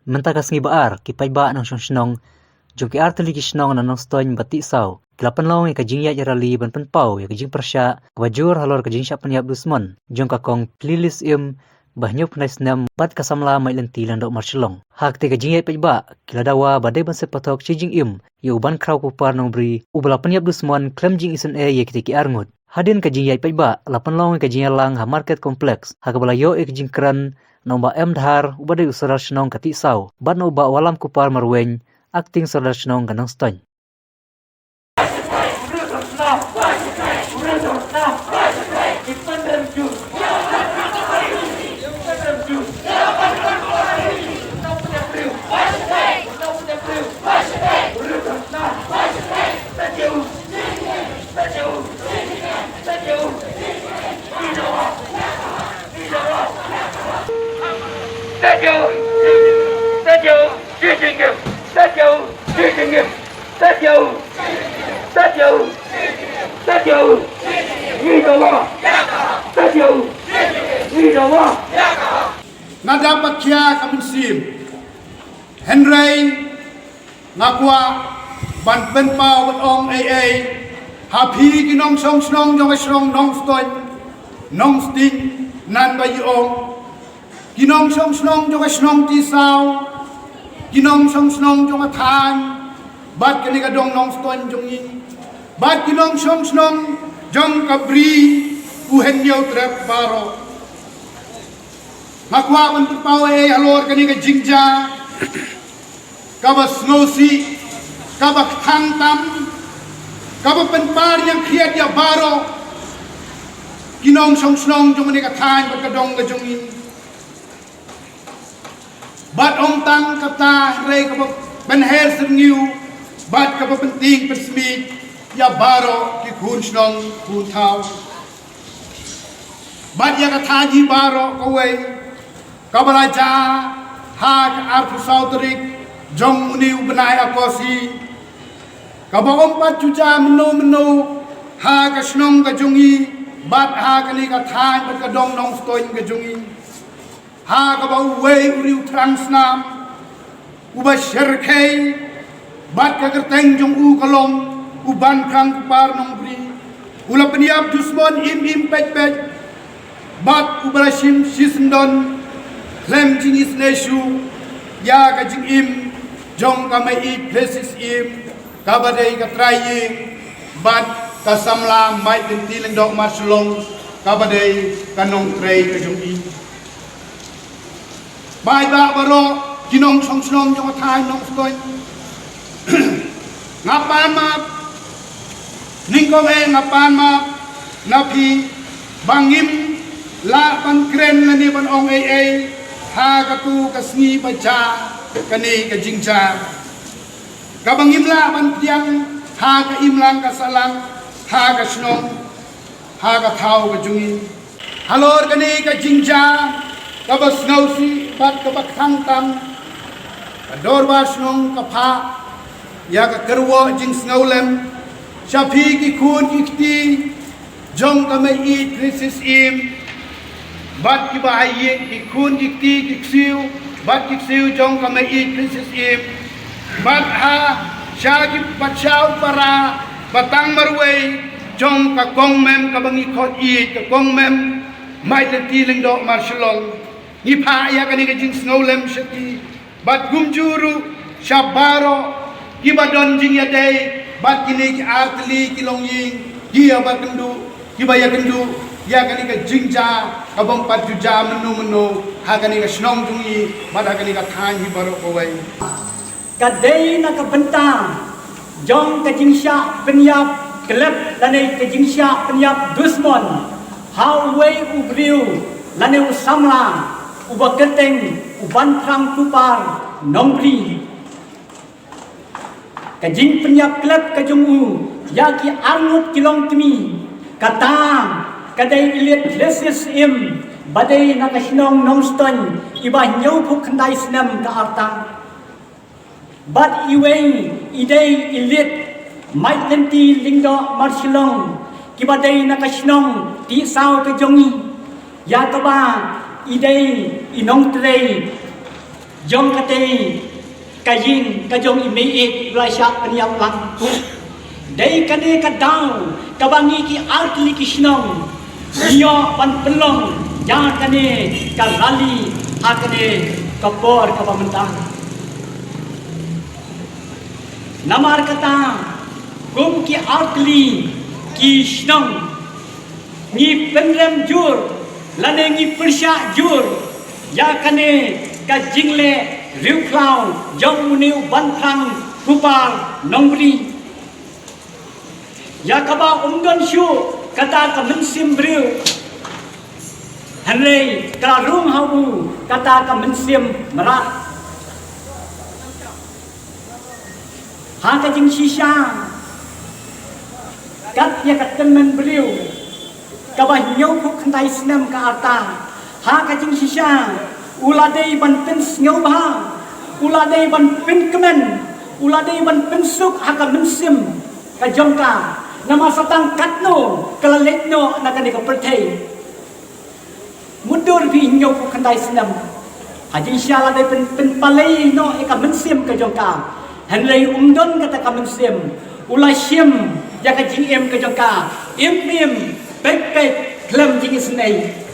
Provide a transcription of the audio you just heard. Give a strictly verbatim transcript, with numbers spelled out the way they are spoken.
Mynta ka sngi ba ar, ki paidbah nongshong shnong jong ki artylli ki shnong na Nongstoiñ bad Tihsaw ki la pynlong ïa ka jingïaid rally ban pynpaw ïa ka jingpyrshah kaba jur halor ka jingshah pynïap dusmon jong ka kong Phyllis Im ba hynñiewphew khyndai snem bad ka samla Maitlynti Lyngdoh Marshillong. Ha katei ka jingïaid paidbah ki la dawa ba dei ban set pathok shi jingim ïa u Bankhraw Kupar Nongbri uba la pynïap dusmon khlem jingisynei ïa kitei ki arngut. Hadien ka jingïaid paidbah la pynlong ïa ka jingïalang ha Market Complex ha kaba la ïoh ïa ka jingkren na u Bah M Dhar uba dei u Sordar Shnong ka Tihsaw bad na u Bah Wallam Kupar Marweiñ, Acting Sordar Shnong ka Nongstoiñ. Nga dap ba khia ka mynsiem. Hynrei nga kwah ban pynpaw ban ong ei ei ha phi ki nongshong shnong jong ka shnong Nongstoiñ, Nongstiñ, Nongbri, ong ki nongshong shnong jong ka shnong Tihsaw, ki nongshong shnong jong ka thaiñ bad kane ka dong Nongstoiñ jong ngi, bad ki nongshong shnong jong ka Bri u Hynñiewtrep baroh. Nga kwah ban pynpaw ei ei halor kane ka jingjia kaba sngewsih, kaba kthang tam, kaba pynpar ïa khriat ïa baroh ki nongshong shnong jong kane ka thaiñ bad ka dong ka jong ngi. Bad ym tang kata hynrei kaba pynher syrngiew bad kaba pyntieng pynsmit ïa baroh ki khun shnong khun thaw. Bad ïa ka thaiñ hi baroh kawei kaba la jia ha ka arphew saw tarik jong une u bnai Agost hi, kaba ym pat ju jia mynno mynno ha ka shnong ka jong ngi bad ha kane ka thaiñ bad ka dong Nongstoiñ ka jong ngi. Ha kaba uwei u riewthrang snam uba shyrkhei bad ka kyrteng jong u ka long u Bankhraw Kupar Nongbri u la pynïap dusmon im im peit peit bad uba la shim shisyndon khlem jingisynei shuh ïa ka jingim jong ka mei ïeit Phyllis Im, kaba dei ka trai ïing, bad ka samla Maitlynti Lyngdoh Marshillong, kaba dei ka nongtrei ka jong i. Paidbah baroh ki nongshong shnong jong ka thaiñ Nongstoiñ, nga pan map, nyngkong eh nga pan map na phi ba ngim lah ban kren lane ban ong ei ei ha katu ka sngi ba jia kane ka jingjia. Kaba ngim lah ban pdiang ha ka imlang ka sahlang, ha ka shnong, ha ka thaw ka jong ngi. Halor kane ka jingjia kaba sngewsih bad kaba kthang tam, ka dorbar shnong ka phah ïa ka kyrwoh jingsngewlem sha phi ki khun ki kti jong ka mei ïeit Phyllis Im, bad kiba ha ïing, ki khun ki kti ki ksiew bad ki ksiew jong ka mei ïeit Phyllis Im, bad ha sha ki bad sha u para ba tang marwei jong ka kong mem kaba ngi khot ïeit, ka kong mem Maitlynti Lyngdoh Marshillong. Ngi phah ïa kane ka jingsngewlem sha ki bad kumjuh ruh sha baroh kiba don jingïadei bad kine ki artylli ki longïing, kiba kynduh, kiba ïakynduh ïa kane ka jingjia kaba ym pat ju jia mynno mynno ha kane ka shnong jong ngi bad ha kane ka thaiñ hi baroh kawei. Ka dei na ka bynta jong ka jingshah pynïap klet lane ka jingshah pynïap dusmon ha uwei u briew lane u samla uba kyrteng u Bankhraw Kupar Nongbri. Ka jingpynïap klet ka jong u ïa ki arngut ki longkmie, kata ka dei i Lit Phyllis Im ba dei na ka shnong Nongstoiñ, iba hynñiewphew khyndai snem ka rta. Bad iwei i dei i Lit Maitlynti Lyngdoh Marshillong, kiba dei na ka shnong Tihsaw ka jong ngi, ïa kaba i dei i nongtrei Jong katei ka ïing ka jong i mei ïeit u la shah pynïap lang. Dei kane ka daw kaba ngi ki artylli ki shnong ngi ïoh ban pynlong ïa kane ka rally ha kane ka por kaba mynta. Namar kata kum ki artylli ki shnong ngi pynrem jur lane ngi pyrshah jur ïa kane ka jingleh riewkhlaw jong une u Banphrang Pupar Nongbri. Ïa kaba um don shuh kata ka mynsiem briew, hynrei ka la rung ha u kata ka mynsiem mrad. Ha ka jingshisha kat ïa ka tymmen briew kaba hynñiewphew khyndai snem ka rta, ha ka jingshisha u la dei ban pynsngewbha, u la dei ban pynkmen, u la dei ban pynsuk ha ka mynsiem ka jong ka. Namar sa tang katno ka la leit noh na kane ka pyrthei. Mutdur phi hynñiewphew khyndai snem. Ha jingshisha la dei pyn, pynpalei noh ïa ka mynsiem ka jong ka. Hynrei um don kata ka mynsiem. U la shim ïa ka jingim ka jong ka im im peit peit khlem jingisynei.